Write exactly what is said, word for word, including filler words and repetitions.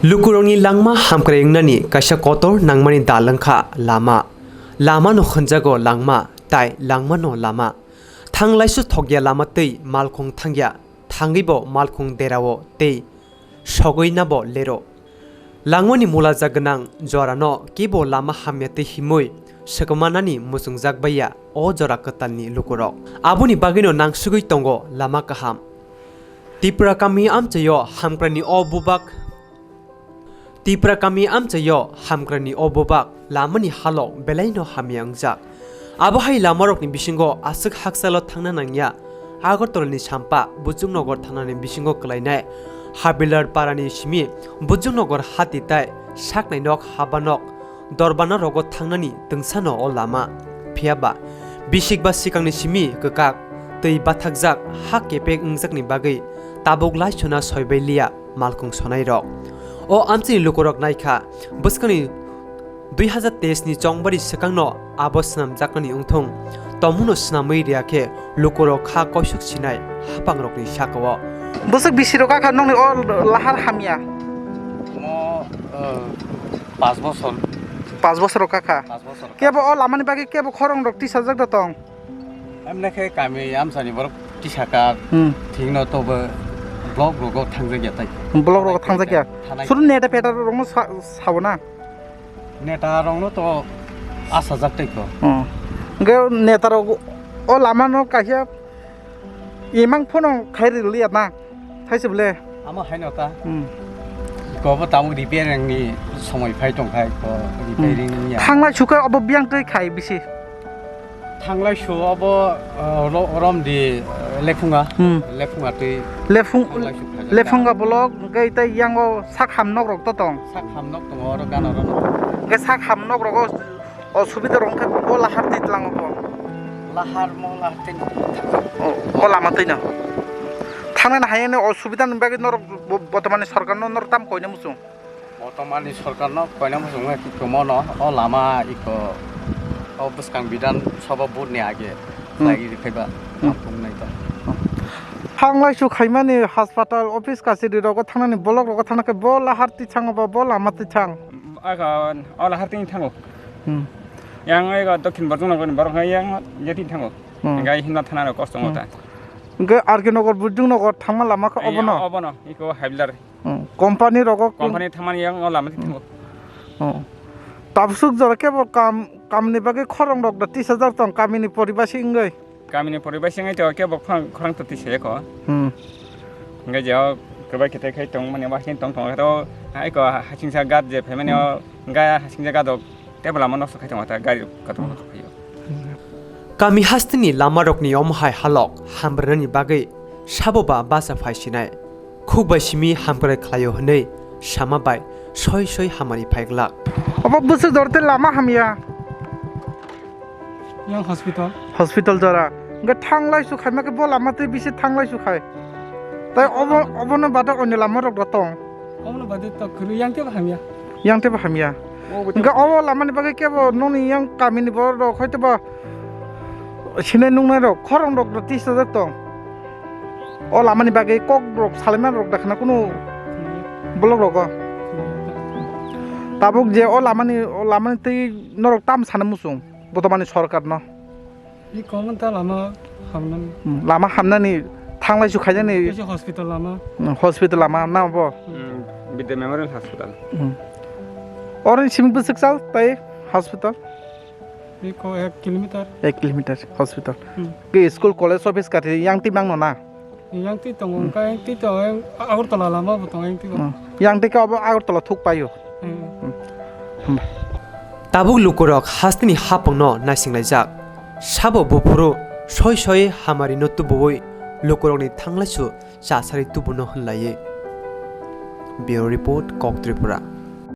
Lukurokni langma hamkrai wngnani kaisa kotor nangmani dal wngkha lama. Lamano hwnjago langma, tai langmano lama. Thanglaisu thokya lama tei malkhung thangya, thangwibo malkhung derao tei sogwi nabo lero. Langmani mulaja gwnang jorano kebo lama hamya tei himwi swkmanani muchungjak baiya o jora kwtalni lukurok. Aboni bagwino nangsugwi tongo lama kaham. Tipra kami amchaio hamkraini o bubak, Tipra kami amchaio hamkraini o bubak lamani halok belaino hamya wngjak. Abo hai lamarokni bisingo aswk hakchalo thangna nangya. Agartalani Sampa Bujungnogo thanani bisingo kwlainai Habilar parani simi Bujungnogo hati tai saknai nok haba nok dorbana rogo thangnani tungsano o lama. Phiya ba bisik ba sikangni simi kwkak twi bathakjak ha kepek wngjakni bagwi tabuk laisuna soibai liya malkhung sonai rok. O amchini lukurok naikha bwskangni dui hazar teis ni chongbari swkangno abo swnamjaknani wngthung, tomungno swnamwi riya khe lukurok kha koisuk sinai hapangrokni sakao. Bwswk bisirok kha nokni o lahar hamya? Mo, eh, pas bosor. Pas bosor kha kha. Pas bosor. Kebo o lamani bagwi kebo khorang rok tisajak da tong? Amne khe kami amsani borok tisaka. Hmm. Thikno tobo block rogo thangjak ya tai. Block rogo thangjak ya. Thanai. Suru neta peta rokno sa-, sabo na? Neta rokno to asajak tai ko. Hmm. Hwnkhe neta rok o lama no kaisa imang phano khai rwliya na? Thaise bole. Amo haino ta. Hmm. Ko bo tabuk repairing ni somoi phai tong khai ko repairing ya. Thanglai sukha obo biyang twi khai bisi. Thanglai su obo, uh, ro-, rom di, uh, lephunga. Hmm. Lephunga twi. Lephung-, thanglai su khai lephunga ta. Bolok, hwnkhe tei yango sak ham nok rok to tong. Sak ham nok tongo oro gana oro nok. Hwnkhe sak ham nok rogo O subida rok wngkha bo lahar twi tlango bo. Lahar mo lahar twi. O, o lama twino. Thangnani hayani o subida ni bagwi norok bo-, botomani sorkar no norok tam koina muchung. Botomani sorkar no koina muchung wngkha khe kwmano o lama iko o bwskang bidhan sabha vote ni age. Hmm. Khlai rikha ba. Hmm. Tamo wngnai ta. Thanglai su khaimani hospital office kachari rogo thangnani block rogo thangna khe bo lahar twi thango bo, bo lama twi thang. Aga o lahar twi thango. Hmm. Yang ego Dokhin Borjong Nogor ni borok hai yang jetin thango. Hmm. Gai hinna thana rok kosto ngota. Hwnkhe R K Nogor, Borjong Nogor thangma lama khe obono? Obono, iko Habilar. Hmm. Company rogo. Company thangmani yang o lama thango. Hmm. Tabsuk jora kebo kam, kamni bagwi khorang rok da tisajak tong kamini poribasi wngwi. Kamini poribasi wngwi to kebo khorang, khorang to tisajak o. Hmm. Hwnkhe je o kwbai khe tei khai tong mani ba khe tong tong khe to hai ko hasingsa gat je phaimani o ga hasingsa gat o tei bo lama noksa khai tongo ta gari kotor kotor phaio. Kami hasteni lamarokni omo hai halok hamrwnani bagwi sabo ba bacha phai sinai. Khuk bai simi hamkrai khlaio hwnwi sama bai soi soi hamari phai glak. Obo bwswk jora tei lama hamya. Yang hospital. Hospital jora. Hwnkhe thanglai su khaima khe bo lama twi bisi thanglai su khai. Tai obo, obono bade onyo lama rok da tong. Obono bade to kwrwi yang tebo hamya. Yang tebo hamya. Obo to. Hwnkhe obo lamani bagwi kebo nokni yang kamini borok rok hoito ba sinai nungnai rok khorang rok da tisajak tong. O lamani bagwi kok rok salaima rok da khna kunu block rogo. Tabuk je o lamani, o lamani twi norok tam sana muchung botomani sorkar no. Ni comment ta lama hamnani. Hmm, lama hamnani thanglai su khainani. Kaisa hospital lama. Hmm, hospital lama na bo. Hmm, Bidya Memorial Hospital. Hmm. Oro ni simi bwswk chal tai hospital? Iko ek kilometer. Ek kilometer hospital. Hmm. Ke school college office kati yang timang no na? Yang ti tongo, hmm, ka yang ti tongo, yang Agartala lama bo tongo yang ti bo. Hmm. Yang ti ka obo Agartala thuk paio. Hmm. Hmm. Hambai. Tabuk lukurok hasteni hapungno naisinglaijak. Sabo buphuru soi soi hamarino tubuwi lukurokni thanglaisu chasari tubuno hwnlaiwi. Bureau Report, Kok Tripura.